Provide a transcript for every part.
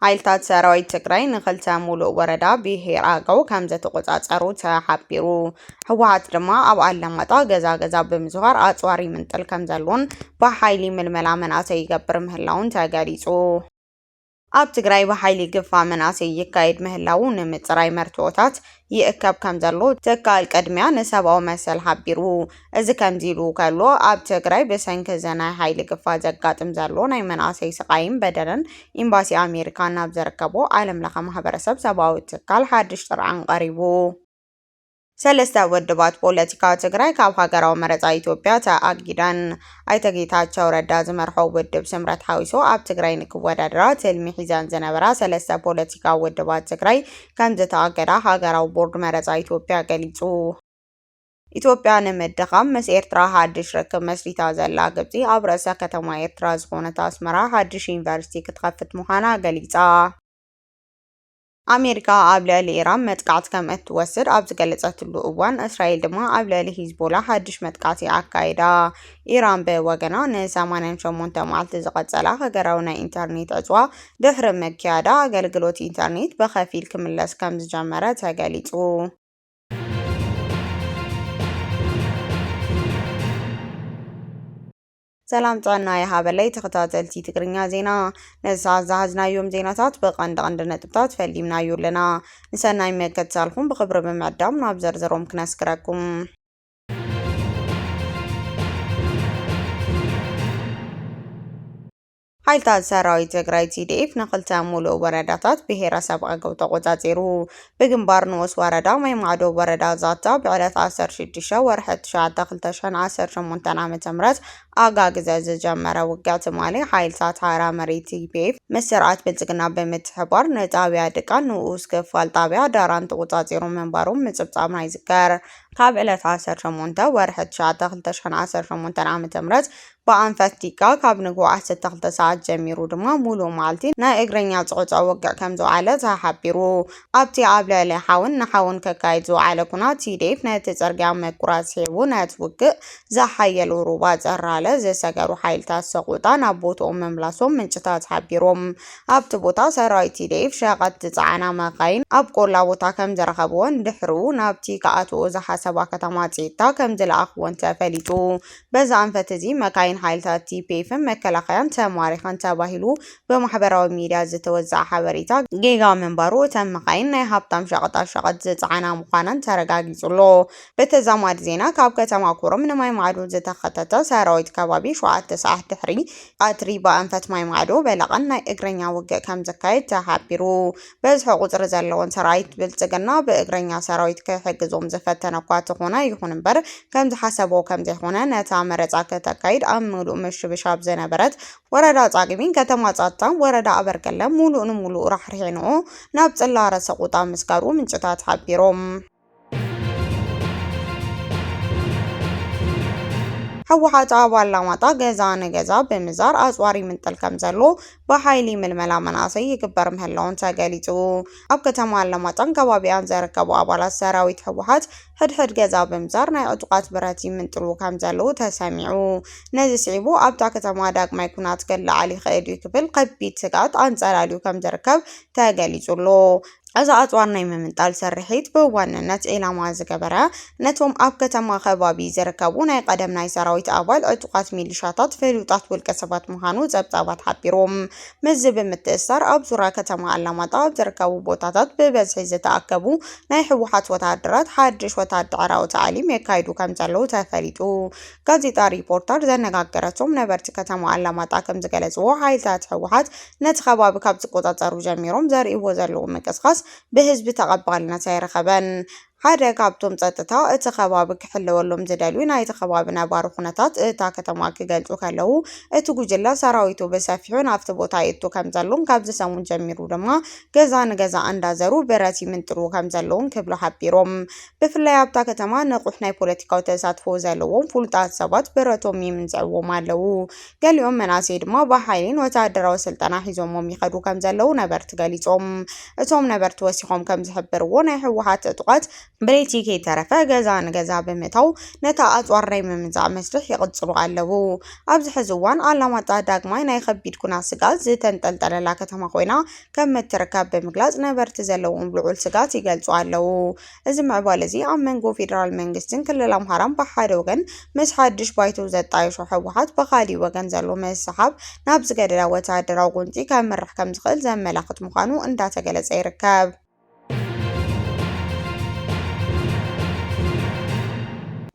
ሓይልታት ሰራዊት ትግራይ ንኽልተ ሙሉእ ወረዳ ብሄር ኣገው ከም ዝተቆጻጸሩ ተሓቢሩ። ህወሓት ድማ ኣብ ኣለማጣ ገዛ ገዛ ብምዝዋር ኣጽዋር ይምንጥል ከም ዘሎን ብሓይሊ ምልመላ መናእሰይ ይገብር ምህላውን ተገሊጹ። ኣብ ትግራይ ብሓይሊ ግፋ መናእሰይ ይካየድ ምህላው ንምጽራይ መርትዖታት ይእከብ ከም ዘሎ ትካል ቅድሚያ ንሰብኣዊ መሰል ሓቢሩ። እዚ ከምዚ ኢሉ ከሎ፣ ኣብ ትግራይ ብሰንኪ እዚ ናይ ሓይሊ ግፋ ዘጋጥም ዘሎ ናይ መናእሰይ ስቓይን በደልን ኤምባሲ ኣሜሪካ ናብ ዝርከቦ ዓለም ለኸ ማሕበረሰብ ሰብኣዊ ትካል ሓድሽ ጥርዓን ቀሪቡ። ሰለስተ ውድባት ፖለቲካ ትግራይ ካብ ሃገራዊ መረፃ ኢትዮጵያ ተኣጊደን። ኣይተ ጌታቸው ረዳ ዝመርሖ ውድብ ስምረት ሓዊሱ ኣብ ትግራይ ንክወዳደራ ትልሚ ሒዘን ዝነበራ ሰለስተ ፖለቲካ ውድባት ትግራይ ከም ዝተኣገዳ ሃገራዊ ቦርድ መረፃ ኢትዮጵያ ገሊጹ። ኢትዮጵያ ንምድኻም ምስ ኤርትራ ሓድሽ ርክብ መስሪታ ዘላ ግብጺ፣ ኣብ ርእሰ ከተማ ኤርትራ ዝኾነት ኣስመራ ሓድሽ ዩኒቨርሲቲ ክትኸፍት ምዃና ገሊጻ። ኣሜሪካ ኣብ ልዕሊ ኢራን መጥቃዕቲ ከም እትወስድ ኣብ ዝገለጸትሉ እዋን፣ እስራኤል ድማ ኣብ ልዕሊ ሂዝቦላ ሓድሽ መጥቃዕቲ ኣካይዳ። ኢራን ብወገና ን ሰማንያን ሸሞንተ መዓልቲ ዝቐጸላ ሃገራዊ ናይ ኢንተርኔት ዕጽዋ ድሕሪ ምክያዳ፣ ኣገልግሎት ኢንተርኔት ብኸፊል ክምለስ ከም ዝጀመረ ተገሊጹ። ሰላም ጥዕና ይሃበለይ ተኸታተልቲ ትግርኛ ዜና። ነዚ ሰዓት ዝሓዝናዮም ዜናታት ብቐንዲ ቀንዲ ነጥብታት ፈሊምናዮ ኣለና። ንሰናይ ምክትታልኩም ብኽብሪ ብምዕዳም ናብ ዝርዝሮም ክነስግረኩም። ሓይልታት ሰራዊት ትግራይ ቲ ዲ ኤፍ ንኽልተ ሙሉእ ወረዳታት ብሄረሰብ ኣገው ተቖጻጺሩ። ብግንባር ንኡስ ወረዳ ማይ ማዕዶ ወረዳ ዛታ ብዕለት ዓሰርተ ሽዱሽተ ወርሒ ትሽዓተ ክልተ ሽሕን ዓሰርተ ሸሞንተን ዓመተ ምህረት ኣጋግዘ ዝጀመረ ውግእ ትማሊ ሓይልታት ሓራ መሬት ቲ ፒ ኤፍ ምስ ስርዓት ብልጽግና ብምትሕባር ንጣብያ ድቃን ንኡስ ክፋል ጣብያ ዳራን ተቖጻጺሩ ምንባሮም ምጽብጻብና ይዝከር። ካብ ዕለት ዓሰርተ ሸሞንተ ወርሒ ትሽዓተ ክልተ ሽሕን ዓሰርተ ሸሞንተን ዓመተ ምህረት ብኣንፈት ዲቃ ካብ ንግሆ ዓሰርተ ክልተ ሰዓት ጀሚሩ ድማ ሙሉእ መዓልቲ ናይ እግረኛ ጽዕጽዕ ውግእ ከም ዝወዓለ ተሓቢሩ። ኣብቲ ኣብ ልዕሊ ሓውን ንሓውን ከካይድ ዝወዓለ ኩናት፣ ቲ ዲ ኤፍ ነቲ ጽርግያ ምቁራጽ ስዒቡ ነቲ ውግእ ዘሓየሉ ሩባ ጸራለ ዝሰገሩ ሓይልታት ሰቆጣ ናብ ቦትኦም ምምላሶም ምንጭታት ሓቢሮም። ኣብቲ ቦታ ሰራዊት ቲ ዲ ኤፍ ሸቐጥ ዝጸዓና መኻይን ኣብ ቆላ ቦታ ከም ዝረኸብዎን ድሕሪኡ ናብቲ ክኣትዎ ዝሓሰባ ከተማ ጺታ ከም ዝለኣኽዎን ተፈሊጡ። በዚ ኣንፈት እዚ መካይን ሓይልታት ቲ ፒ ኤፍን መከላኸያን ተማሪኸን ተባሂሉ ብማሕበራዊ ሚድያ ዝተወዝኣ ሓበሬታ ጌጋ ምንባሩ፣ እተን መኻይን ናይ ሃብታም ሸቐጣ ሸቐጥ ዝጸዓና ምዃነን ተረጋጊጹ ኣሎ። ብተዛማዲ ዜና፣ ካብ ከተማ ኮረም ንማይ ማዕዶ ዝተኸተተ ሰራዊት ከባቢ ሸውዓተ ሰዓት ድሕሪ ቀትሪ ብኣንፈት ማይ ማዕዶ በለቐን ናይ እግረኛ ውግእ ከም ዘካየድ ተሓቢሩ። በዝሒ ቁጽሪ ዘለዎን ሰራዊት ብልጽግና ብእግረኛ ሰራዊት ክሕግዞም ዝፈተነ እኳ ተኾነ፣ ይኹን እምበር ከም ዝሓሰቦ ከም ዘይኾነ፣ ነታ መረጻ ከተካይድ ኣብ ምሉእ ምሽብሻብ ዝነበረት ወረዳ ጻግሚን ከተማ ጻታ ወረዳ ኣበርገለ ሙሉእ ንሙሉእ ራሕሪሕንኦ ናብ ጽላረ ሰቁጣ ምስጋሩ ምንጭታት ሓቢሮም። ህወሓት ኣብ ኣላማጣ ገዛ ንገዛ ብምዛር ኣጽዋር ይምንጥል ከም ዘሎ ብሓይሊ ምልመላ መናእሰይ ይግበር ምህላውን ተገሊጹ። ኣብ ከተማ ኣላማጣን ከባቢኣን ዝርከቡ ኣባላት ሰራዊት ህወሓት ሕድሕድ ገዛ ብምዛር ናይ ዕጡቓት ብረት ይምንጥሉ ከም ዘለዉ ተሰሚዑ። ነዚ ስዒቡ ኣብታ ከተማ ዳግማይ ኩናት ክለዓል ይኽእል እዩ ክብል ከቢድ ስግኣት ኣንጸላልዩ ከም ዝርከብ ተገሊጹ ኣሎ። እዚ ኣጽዋር ናይ ምምንጣል ስርሒት ብዋንነት ዒላማ ዝገበረ፣ ነቶም ኣብ ከተማ ከባቢ ዝርከቡ ናይ ቀደም ናይ ሰራዊት ኣባል፣ ዕጡቓት ሚሊሻታት፣ ፍሉጣት ውልቀ ሰባት ምዃኑ ጸብጻባት ሓቢሮም። ምስዚ ብምትእስሳር፣ ኣብ ዙርያ ከተማ ኣላማጣ ኣብ ዝርከቡ ቦታታት ብበዝሒ ዝተኣከቡ ናይ ህወሓት ወተሃደራት ሓድሽ ወተሃደራዊ ታዕሊም የካይዱ ከም ዘለዉ ተፈሊጡ። ጋዜጣ ሪፖርተር ዘነጋገረቶም ነበርቲ ከተማ ኣላማጣ ከም ዝገለጽዎ፣ ሓይልታት ህወሓት ነቲ ከባቢ ካብ ዝቆጻጸሩ ጀሚሮም ዘርእይዎ ዘለዉ ምንቅስቓስ ብህዝቢ ተቐባልነት ኣይረኸበን። ሓደ ካብቶም ጸጥታ እቲ ከባቢ ክሕለወሎም ዝደልዩ ናይቲ ከባቢ ነባሪ ኩነታት እታ ከተማ ክገልጹ ከለዉ፣ እቲ ጉጅለ ሰራዊቱ ብሰፊሑ ናብቲ ቦታ ይእቱ ከም ዘሎን ካብዚ ሰሙን ጀሚሩ ድማ ገዛ ንገዛ እንዳዘሩ ብረት ይምንጥሉ ከም ዘለዉን ክብሉ ሓቢሮም። ብፍላይ ኣብታ ከተማ ንቑሕ ናይ ፖለቲካዊ ተሳትፎ ዘለዎም ፍሉጣት ሰባት ብረቶም ይምንዝዕዎም ኣለዉ። ገሊኦም መናእሰይ ድማ ብሓይሊን ወተሃደራዊ ስልጠና ሒዞሞም ይኸዱ ከም ዘለዉ ነበርቲ ገሊጾም። እቶም ነበርቲ ወሲኾም ከም ዝሕብርዎ፣ ናይ ህወሓት ዕጡቓት ብለይቲ ከይተረፈ ገዛ ንገዛ ብምእታው ነታ ኣጽዋር ናይ ምምንዛዕ መስርሕ ይቕጽሉ ኣለዉ። ኣብዚ ሕዚ እዋን ኣላማጣ ዳግማይ ናይ ከቢድ ኲናት ስግኣት ዝተንጠልጠለላ ከተማ ኮይና ከም እትርከብ ብምግላጽ ነበርቲ ዘለዎም ልዑል ስግኣት ይገልጹ ኣለዉ። እዚ ምዕባለ እዚ ኣብ መንጎ ፌደራል መንግስትን ክልል ኣምሓራን ብሓደ ወገን ምስ ሓድሽ ባይቶ ዘጣየሾ ህወሓት ብኻሊእ ወገን ዘሎ ምስሕሓብ ናብ ዝገደደ ወተሃደራዊ ጎንጺ ከምርሕ ከም ዝኽእል ዘመላኽት ምዃኑ እንዳተገለጸ ይርከብ።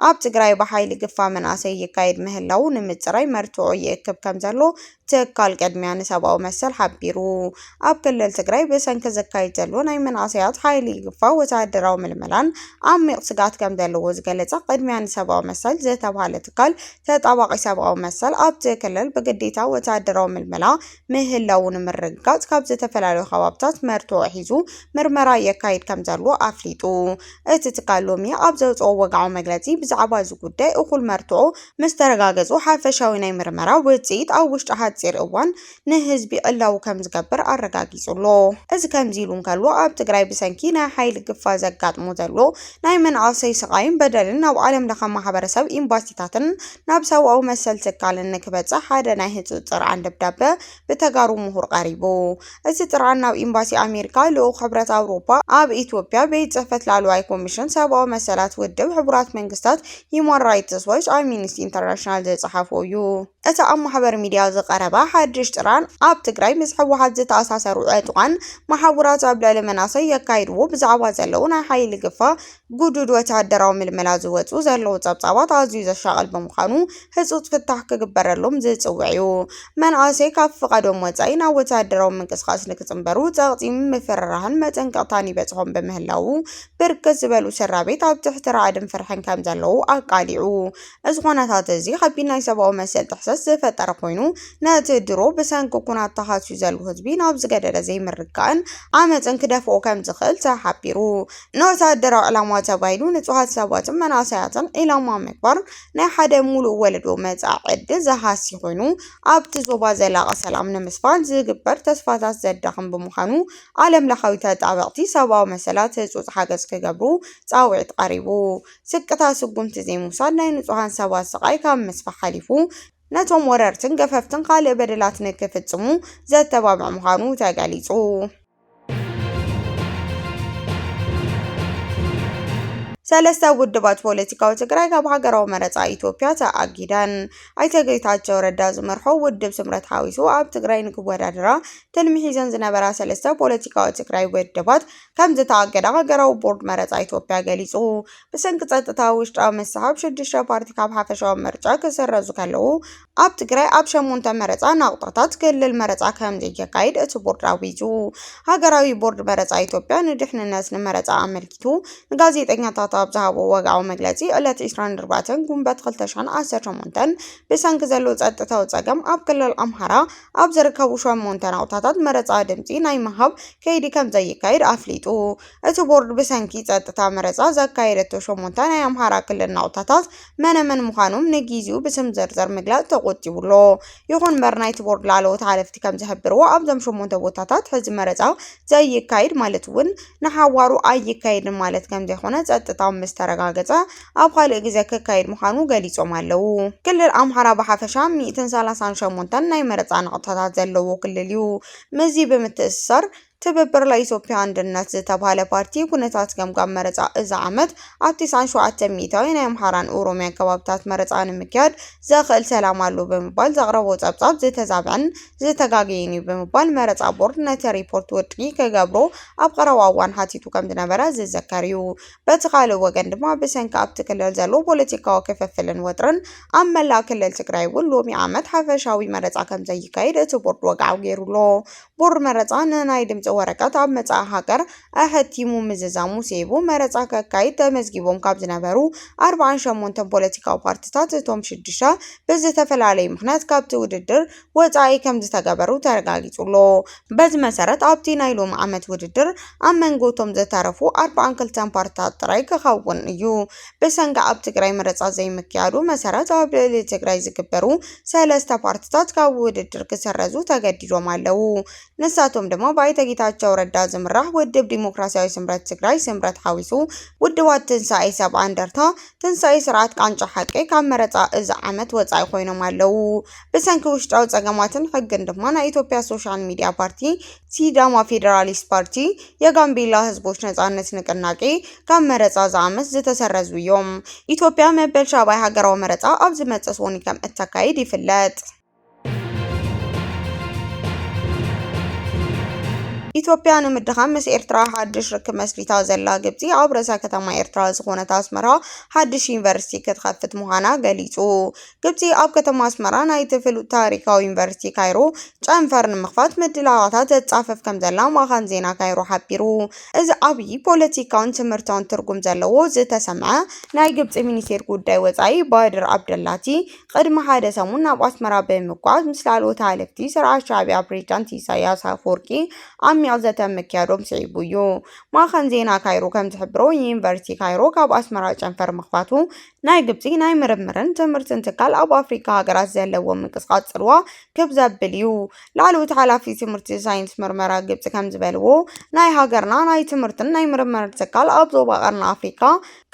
ኣብ ትግራይ ብሓይሊ ግፋ መናእሰይ ይካየድ ምህላዉ ንምጽራይ መርትዖ ይእክብ ከም ዘሎ ትካል ቅድሚያ ንሰብኣዊ መሰል ሓቢሩ። ኣብ ክልል ትግራይ ብሰንኪ ዝካየድ ዘሎ ናይ መናእሰያት ሓይሊ ግፋ ወተሃደራዊ ምልመላን ዓሚቕ ስግኣት ከም ዘለዎ ዝገለጸ ቅድሚያ ንሰብኣዊ መሰል ዝተባህለ ትካል ተጣባቒ ሰብኣዊ መሰል ኣብቲ ክልል ብግዴታ ወተሃደራዊ ምልመላ ምህላዉ ንምርግጋጽ ካብ ዝተፈላለዩ ከባብታት መርትዖ ሒዙ ምርመራ የካይድ ከም ዘሎ ኣፍሊጡ። እቲ ትካል ሎሚ ኣብ ዘውፅኦ ወግዓዊ መግለፂ ብዛዕባ እዚ ጉዳይ እኹል መርትዖ ምስ ተረጋገፁ ሓፈሻዊ ናይ ምርመራ ውፅኢት ኣብ ውሽጢ ሓፂር እዋን ንህዝቢ ዕላዊ ከም ዝገብር ኣረጋጊጹ ኣሎ። እዚ ከምዚ ኢሉ እንከሎ ኣብ ትግራይ ብሰንኪ ናይ ሓይሊ ግፋ ዘጋጥሞ ዘሎ ናይ መናእሰይ ስቓይን በደልን ናብ ዓለም ለኸ ማሕበረሰብ ኤምባሲታትን ናብ ሰብኣዊ መሰል ትካልን ንክበጽሕ ሓደ ናይ ህጹጽ ጥርዓን ደብዳበ ብተጋሩ ምሁር ቀሪቡ። እዚ ጥርዓን ናብ ኤምባሲ ኣሜሪካ፣ ልኡኽ ሕብረት ኣውሮፓ ኣብ ኢትዮጵያ፣ ቤት ጽሕፈት ላዕለዋይ ኮሚሽን ሰብኣዊ መሰላት ውድብ ሕቡራት መንግስታት፣ ሂዩማን ራይትስ ዎች፣ ኣምኒስቲ ኢንተርናሽናል ዝጸሓፎ እዩ። እቲ ኣብ ማሕበር ሚድያ ዝቐረበ ሓድሽ ጥርዓን ኣብ ትግራይ ምስ ህወሓት ዝተኣሳሰሩ ዕጡቓን መሓውራት ኣብ ልዕሊ መናእሰይ የካይድዎ ብዛዕባ ዘለዉ ናይ ሓይሊ ግፋ ግዱድ ወተሃደራዊ ምልመላ ዝወፁ ዘለዉ ጸብጻባት ኣዝዩ ዘሻቕል ብምዃኑ ህጹጽ ፍታሕ ክግበረሎም ዝጽውዕ እዩ። መናእሰይ ካብ ፍቓዶም ወጻኢ ናብ ወተሃደራዊ ምንቅስቓስ ንክጽንበሩ ጸቕጢን ምፍርራህን መጠንቀቕታን ይበጽሖም ብምህላዉ ብርክት ዝበሉ ስድራ ቤት ኣብ ትሕቲ ራዕድን ፍርሕን ከም ዘለዉ ኣቃሊዑ። እዚ ኹነታት እዚ ከቢድ ናይ ሰብኣዊ መሰል ጥሕሰት ዝፈጠረ ኮይኑ ነቲ ድሮ ብሰንኪ ኩናት ተሃስዩ ዘሎ ህዝቢ ናብ ዝገደደ ዘይምርግጋእን ዓመፅን ክደፍኦ ከም ዝኽእል ተሓቢሩ። ንወተሃደራዊ ዕላማ ተባሂሉ ንፁሃት ሰባትን መናእሰያትን ዒላማ ምግባር ናይ ሓደ ሙሉእ ወለዶ መጻኢ ዕድል ዝሃሲ ኮይኑ ኣብቲ ዞባ ዘላቒ ሰላም ንምስፋን ዝግበር ተስፋታት ዘዳኽም ብምዃኑ ዓለም ለኻዊ ተጣበቕቲ ሰብኣዊ መሰላት ህፁፅ ሓገዝ ክገብሩ ፃውዒት ቀሪቡ። ስቅታ ስጉምቲ ዘይምውሳድ ናይ ንጹሃን ሰባት ስቓይ ካብ ምስፋሕ ሓሊፉ ነቶም ወረርትን ገፈፍትን ካልእ በደላት ንክፍጽሙ ዘተባብዕ ምዃኑ ተገሊጹ። ሰለስተ ውድባት ፖለቲካዊ ትግራይ ካብ ሃገራዊ መረጻ ኢትዮጵያ ተኣጊደን። ኣይተ ጌታቸው ረዳ ዝመርሖ ውድብ ስምረት ሓዊሱ ኣብ ትግራይ ንክወዳደራ ትልሚ ሒዘን ዝነበራ ሰለስተ ፖለቲካዊ ትግራይ ውድባት ከም ዝተኣገዳ ሃገራዊ ቦርድ መረጻ ኢትዮጵያ ገሊጹ። ብሰንኪ ጸጥታ ውሽጣዊ ምስሕሓብ ሽዱሽተ ፓርቲ ካብ ሓፈሻዊ ምርጫ ክስረዙ ከለዉ፣ ኣብ ትግራይ ኣብ ሸሞንተ መረጻ ናቑጣታት ክልል መረጻ ከም ዘይተካይድ እቲ ቦርድ ኣዊጁ። ሃገራዊ ቦርድ መረጻ ኢትዮጵያ ንድሕንነት ንመረጻ ኣመልኪቱ ንጋዜጠኛታት ኣብ ዝሃቦ ወግዓዊ መግለጺ፣ ዕለት ዕስራን ኣርባዕተን ጉንበት ክልተ ሽሕን ዓሰርተ ሸሞንተን ብሰንኪ ዘሎ ጸጥታዊ ጸገም ኣብ ክልል ኣምሓራ ኣብ ዝርከቡ ሸሞንተ ናቑጣታት መረጻ ድምጺ ናይ ምሃብ ከይዲ ከም ዘይካየድ ኣፍሊጡ። እቲ ቦርድ ብሰንኪ ጸጥታ መረጻ ዘካየደቶ ሸሞንተ ናይ ኣምሓራ ክልል ናቑጣታት መነመን ምዃኖም ንጊዜኡ ብስም ዝርዝር ምግላጽ ተቖጢቡ ኣሎ። ይኹን እምበር ናይቲ ቦርድ ላዕለዎት ሓለፍቲ ከም ዝሕብርዎ ኣብዞም ሸሞንተ ቦታታት ሕዚ መረጻ ዘይካየድ ማለት እውን ንሓዋሩ ኣይካየድን ማለት ከም ዘይኮነ ጸጥታ ምስ ተረጋገጸ ኣብ ካልእ ግዜ ክካየድ ምዃኑ ገሊጾም ኣለዉ። ክልል ኣምሓራ ብሓፈሻ ሚእትን ሰላሳን ሸሞንተን ናይ መረጻ ናቑጣታት ዘለዎ ክልል እዩ። ምስዚ ብምትእስሳር ትብብር ለኢትዮጵያ ኣንድነት ዝተባህለ ፓርቲ ኩነታት ገምጋም መረጻ እዚ ዓመት ኣብ ተስዓን ሸውዓተን ሚእታዊ ናይ ኣምሓራን ኦሮሚያን ከባብታት መረጻ ንምክያድ ዘኽእል ሰላም ኣሎ ብምባል ዘቕረቦ ጸብጻብ ዝተዛብዐን ዝተጋገየን እዩ ብምባል መረጻ ቦርድ ነቲ ሪፖርት ውድቂ ክገብሮ ኣብ ቀረባ እዋን ሓቲቱ ከም ዝነበረ ዝዝከር እዩ። በቲ ካልእ ወገን ድማ ብሰንኪ ኣብቲ ክልል ዘሎ ፖለቲካዊ ክፍፍልን ወጥርን ኣብ መላእ ክልል ትግራይ እውን ሎሚ ዓመት ሓፈሻዊ መረጻ ከም ዘይካየድ እቲ ቦርድ ወግዓዊ ገይሩ ኣሎ። ቦርድ መረጻ ንናይ ድምጺ ወረቀት ኣብ መጻኢ ሃገር ኣሐቲሙ ምዝዛሙ ስዒቡ፣ መረጻ ከካይድ ተመዝጊቦም ካብ ዝነበሩ ኣርብዓን ሸሞንተን ፖለቲካዊ ፓርቲታት እቶም ሽዱሽተ ብዝተፈላለየ ምኽንያት ካብቲ ውድድር ወጻኢ ከም ዝተገበሩ ተረጋጊጹ ኣሎ። በዚ መሰረት ኣብቲ ናይ ሎሚ ዓመት ውድድር ኣብ መንጎ እቶም ዝተረፉ ኣርብዓን ክልተን ፓርቲታት ጥራይ ክኸውን እዩ። ብሰንኪ ኣብ ትግራይ መረጻ ዘይምክያዱ መሰረት ኣብ ልዕሊ ትግራይ ዝግበሩ ሰለስተ ፓርቲታት ካብ ውድድር ክስረዙ ተገዲዶም ኣለዉ። ንሳቶም ድማ ብኣይተ ጌታቸው ረዳ ዝምራሕ ውድብ ዲሞክራሲያዊ ስምረት ትግራይ፣ ስምረት ሓዊሱ፣ ውድባት ትንሳኤ ሰብዓ እንደርታ፣ ትንሳኤ ስርዓት ቃንጫ ሓቂ ካብ መረፃ እዚ ዓመት ወፃኢ ኮይኖም ኣለዉ። ብሰንኪ ውሽጣዊ ፀገማትን ሕግን ድማ ናይ ኢትዮጵያ ሶሻል ሚድያ ፓርቲ ሲዳማ ፌዴራሊስት ፓርቲ፣ የጋምቤላ ህዝቦች ነፃነት ንቅናቄ ካብ መረፃ እዚ ዓመት ዝተሰረዙ እዮም። ኢትዮጵያ መበል ሻብዓይ ሃገራዊ መረፃ ኣብ ዝመፅእ ሰሙን ከም እተካይድ ይፍለጥ። ኢትዮጵያ ንምድኻም ምስ ኤርትራ ሓድሽ ርክብ መስሪታ ዘላ ግብጺ፣ ኣብ ርእሰ ከተማ ኤርትራ ዝኾነት ኣስመራ ሓድሽ ዩኒቨርሲቲ ክትኸፍት ምዃና ገሊጹ። ግብጺ ኣብ ከተማ ኣስመራ ናይቲ ፍሉጥ ታሪኻዊ ዩኒቨርሲቲ ካይሮ ጨንፈር ንምኽፋት ምድላዋታት ተጻፍፍ ከም ዘላ ማኻን ዜና ካይሮ ሓቢሩ። እዚ ዓብዪ ፖለቲካውን ትምህርታውን ትርጉም ዘለዎ ዝተሰምዐ ናይ ግብጺ ሚኒስቴር ጉዳይ ወጻኢ ባድር ዓብደላቲ፣ ቅድሚ ሓደ ሰሙን ናብ ኣስመራ ብምጓዝ ምስ ላዕለዎት ሓለፍቲ ስርዓት ሻዕቢያ ፕሬዚዳንት ኢሳያስ ኣፈወርቂ ዓሚቕ ዘተ ምክያዶም ስዒቡ እዩ። ማእኸን ዜና ካይሮ ከም ዝሕብሮ፣ ዩኒቨርሲቲ ካይሮ ካብ ኣስመራ ጨንፈር ምኽፋቱ ናይ ግብጺ ናይ ምርምርን ትምህርትን ትካል ኣብ ኣፍሪካ ሃገራት ዘለዎ ምንቅስቓስ ጽልዋ ክብ ዘብል እዩ። ላዕለዎት ሓላፊ ትምህርቲ ሳይንስ ምርመራ ግብጺ ከም ዝበልዎ፣ ናይ ሃገርና ናይ ትምህርትን ናይ ምርምርን ትካል ኣብ ዞባ ቀርኒ ኣፍሪካ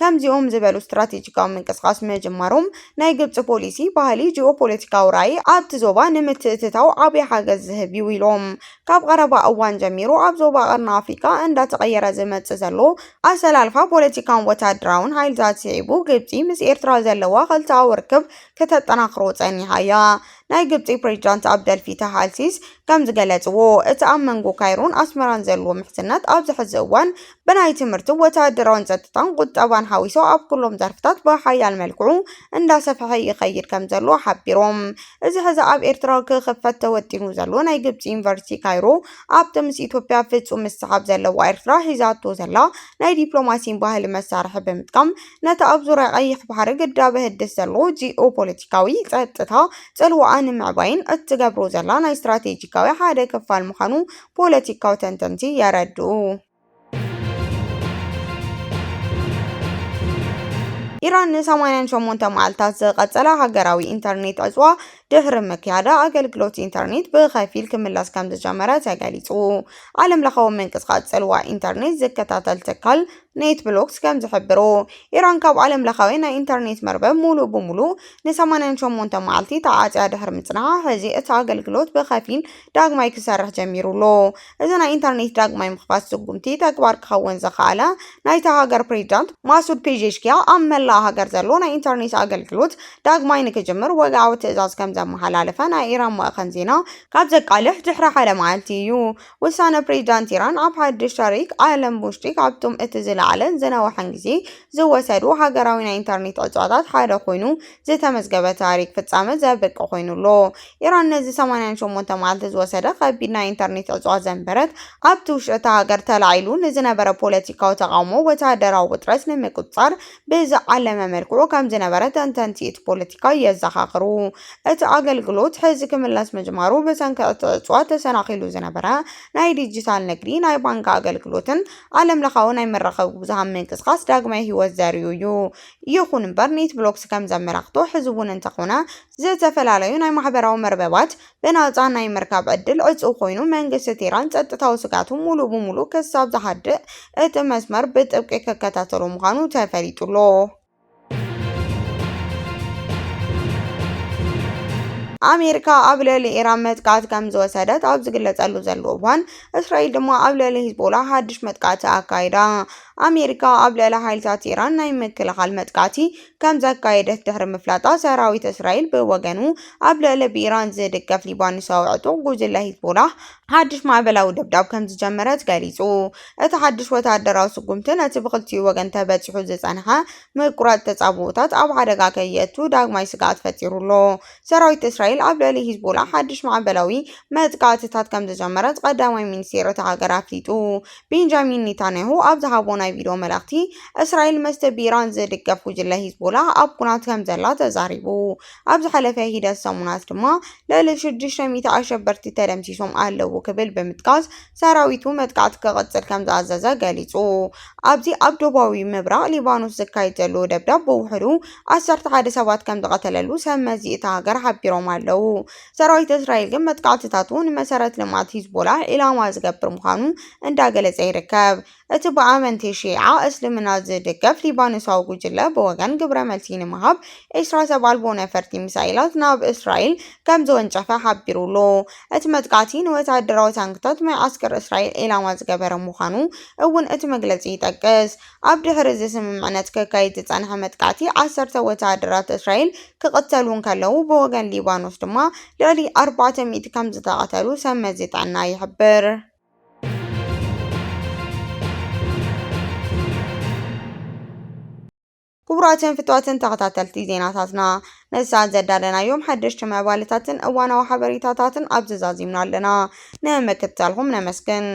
ከምዚኦም ዝበሉ ስትራቴጂካዊ ምንቅስቓስ ምጅማሮም ናይ ግብጺ ፖሊሲ፣ ባህሊ፣ ጂኦፖለቲካዊ ራእይ ኣብቲ ዞባ ንምትእትታው ዓብዪ ሓገዝ ዝህብ እዩ ኢሎም። ካብ ቀረባ እዋን ጀሚሩ ኣብ ዞባ ቀርኒ ኣፍሪካ እንዳተቐየረ ዝመጽእ ዘሎ ኣሰላልፋ ፖለቲካውን ወታደራውን ሓይልታት ስዒቡ፣ ግብጺ ምስ ኤርትራ ዘለዋ ክልተኣዊ ርክብ ከተጠናኽሮ ጸኒሓ እያ። ናይ ግብጺ ፕሬዚዳንት ኣብደል ፊታህ ኣልሲስ ከም ዝገለጽዎ፣ እቲ ኣብ መንጎ ካይሮን ኣስመራን ዘሎ ምሕዝነት ኣብዚ ሕዚ እዋን ብናይ ትምህርቲ፣ ወተሃደራውን ጸጥታን ቁጠባን ሓዊሱ ኣብ ኩሎም ዘርፍታት ብሓያል መልክዑ እንዳሰፍሐ ይኸይድ ከም ዘሎ ሓቢሮም። እዚ ሕዚ ኣብ ኤርትራ ክኽፈት ተወጢኑ ዘሎ ናይ ግብጺ ዩኒቨርሲቲ ካይሮ፣ ኣብቲ ምስ ኢትዮጵያ ፍጹም ምስሓብ ዘለዋ ኤርትራ ሒዛቶ ዘላ ናይ ዲፕሎማሲን ባህሊ መሳርሒ ብምጥቃም፣ ነቲ ኣብ ዙርያ ቀይሕ ባሕሪ ግዳብ ህድስ ዘሎ ጂኦፖለቲካዊ ጸጥታ ጽልዋኣ ንምዕባይን እትገብሮ ዘላ ናይ ስትራቴጂካዊ ሓደ ክፋል ምዃኑ ፖለቲካዊ ተንተንቲ የረድኡ። ኢራን ንሰማንያን ሸሞንተ መዓልታት ዝቐጸለ ሃገራዊ ኢንተርኔት ዕጽዋ ድሕሪ ምክያዳ፣ ኣገልግሎት ኢንተርኔት ብኸፊል ክምለስ ከም ዝጀመረ ተገሊጹ። ዓለም ለኻዊ ምንቅስቓስ ጽልዋ ኢንተርኔት ዝከታተል ትካል ኔት ብሎክስ ከም ዝሕብሮ፣ ኢራን ካብ ዓለም ለኻዊ ናይ ኢንተርኔት መርበብ ሙሉእ ብሙሉእ ንሰማንያን ሸሞንተ መዓልቲ ተዓጽያ ድሕሪ ምጽንሓ፣ ሕዚ እቲ ኣገልግሎት ብኸፊል ዳግማይ ክሰርሕ ጀሚሩ ኣሎ። እዚ ናይ ኢንተርኔት ዳግማይ ምኽፋት ስጉምቲ ተግባር ክኸውን ዝኸኣለ፣ ናይታ ሃገር ፕሬዚዳንት ማሱድ ፔዜሽኪያ ኣብ መላእ ሃገር ዘሎ ናይ ኢንተርኔት ኣገልግሎት ዳግማይ ንክጅምር ወግዓዊ ትእዛዝ ከም ዘመሓላለፈ ናይ ኢራን ማእኸን ዜና ካብ ዘቃልሕ ድሕሪ ሓደ መዓልቲ እዩ። ውሳነ ፕሬዚዳንት ኢራን ኣብ ሓድሽ ታሪክ ዓለም ውሽጢ ካብቶም እቲ ዝለዓለን ዝነውሐን ግዜ ዝወሰዱ ሃገራዊ ናይ ኢንተርኔት ዕፅዋታት ሓደ ኮይኑ ዝተመዝገበ ታሪክ ፍጻመ ዘብቂ ኮይኑ ኣሎ። ኢራን ነዚ ሰማንያን ሸሞንተ መዓልቲ ዝወሰደ ከቢድ ናይ ኢንተርኔት ዕፅዋ ዘንበረት፣ ኣብቲ ውሽጢ እታ ሃገር ተላዒሉ ንዝነበረ ፖለቲካዊ ተቓውሞ ወተሃደራዊ ውጥረት ንምቁጽጻር ብዝዓለመ መልክዑ ከም ዝነበረ ተንተንቲ እቲ ፖለቲካ የዘኻኽሩ። እቲ ኣገልግሎት ሕዚ ክምለስ ምጅማሩ ብሰንኪ እቲ ዕፅዋ ተሰናኺሉ ዝነበረ ናይ ዲጂታል ንግዲ፣ ናይ ባንክ ኣገልግሎትን ዓለም ለኻዊ ናይ መራኸቢ ብዙሃን ምንቅስቓስ ዳግማይ ህይወት ዘርእዩ እዩ። ይኹን እምበር፣ ኔት ብሎክስ ከም ዘመላኽቶ፣ ሕዚ እውን እንተኾነ ዝተፈላለዩ ናይ ማሕበራዊ መርበባት ብናጻ ናይ ምርካብ ዕድል ዕጹው ኮይኑ፣ መንግስቲ ቴህራን ጸጥታዊ ስግኣቱ ሙሉእ ብሙሉእ ክሳብ ዝሃድእ እቲ መስመር ብጥብቂ ክከታተሎ ምዃኑ ተፈሊጡ ኣሎ። ኣሜሪካ ኣብ ልዕሊ ኢራን መጥቃዕቲ ከም ዝወሰደት ኣብ ዝግለጸሉ ዘሎ እዋን፣ እስራኤል ድማ ኣብ ልዕሊ ሂዝቦላ ሓድሽ መጥቃዕቲ ኣካይዳ። ኣሜሪካ ኣብ ልዕሊ ሓይልታት ኢራን ናይ ምክልኻል መጥቃዕቲ ከም ዘካየደት ድሕሪ ምፍላጣ፣ ሰራዊት እስራኤል ብወገኑ ኣብ ልዕሊ ብኢራን ዝድገፍ ሊባኖሳዊ ዕጡቕ ጉጅለ ሂዝቦላ ሓድሽ ማዕበላዊ ደብዳብ ከም ዝጀመረት ገሊጹ። እቲ ሓድሽ ወተሃደራዊ ስጉምቲ ነቲ ብክልቲኡ ወገን ተበጺሑ ዝጸንሐ ምቁራጽ ተጻብኦታት ኣብ ሓደጋ ከየእቱ ዳግማይ ስግኣት ፈጢሩ ኣሎ። ሰራዊት እስራኤል ኣብ ልዕሊ ሂዝቦላ ሓድሽ ማዕበላዊ መጥቃዕትታት ከም ዝጀመረት ቀዳማይ ሚኒስቴር እታ ሃገር ኣፍሊጡ። ቤንጃሚን ኔታንያሁ ኣብ ዝሃቦ ናይ ቪድዮ መልእኽቲ፣ እስራኤል ምስቲ ብኢራን ዝድገፍ ጉጅለ ሂዝቦላ ኣብ ኲናት ከም ዘላ ተዛሪቡ። ኣብ ዝሓለፈ ሒደት ሰሙናት ድማ ልዕሊ ሽዱሽተ ሚእቲ ኣሸበርቲ ተደምሲሶም ኣለዉ ክብል ብምጥቃስ፣ ሰራዊቱ መጥቃዕቲ ክቕጽል ከም ዝኣዘዘ ገሊጹ። ኣብዚ ኣብ ደቡባዊ ምብራቕ ሊባኖስ ዝካየድ ዘሎ ደብዳብ ብውሕዱ ዓሰርተ ሓደ ሰባት ከም ዝቐተለሉ ሰብ መዚ እታ ሃገር ሓቢሮም ኣለዉ። ሰራዊት እስራኤል ግን መጥቃዕትታቱ ንመሰረት ልምዓት ሂዝቦላ ዒላማ ዝገብር ምዃኑ እንዳገለጸ ይርከብ። እቲ ብኣመንቲ ሺዓ እስልምና ዝድገፍ ሊባኖሳዊ ጉጅለ ብወገን ግብረ መልሲ ንምሃብ ዒስራ ሰብ ኣልቦ ነፈርቲ ሚሳኤላት ናብ እስራኤል ከም ዝወንጨፈ ሓቢሩ ኣሎ። እቲ መጥቃዕቲ ንወተሃደራዊ ታንክታት መዓስከር እስራኤል ዒላማ ዝገበረ ምዃኑ እውን እቲ መግለጺ ይጠቅስ። ኣብ ድሕሪ እዚ ስምምዕነት ክካየድ ዝጸንሐ መጥቃዕቲ ዓሰርተ ወተሃደራት እስራኤል ክቕተሉ እንከለዉ፣ ብወገን ሊባኖስ ድማ ልዕሊ ኣርባዕተ ሚእቲ ከም ዝተቐተሉ ሰብ መዚ ጥዕና ይሕብር። ክቡራትን ፍትዋትን ተኸታተልቲ ዜናታትና፣ ነዚ ሰዓት ዘዳለናዮም ሓደሽቲ መባልታትን እዋናዊ ሓበሬታታትን ኣብዚ ዛዚምና ኣለና። ንምክትታልኩም ነመስግን።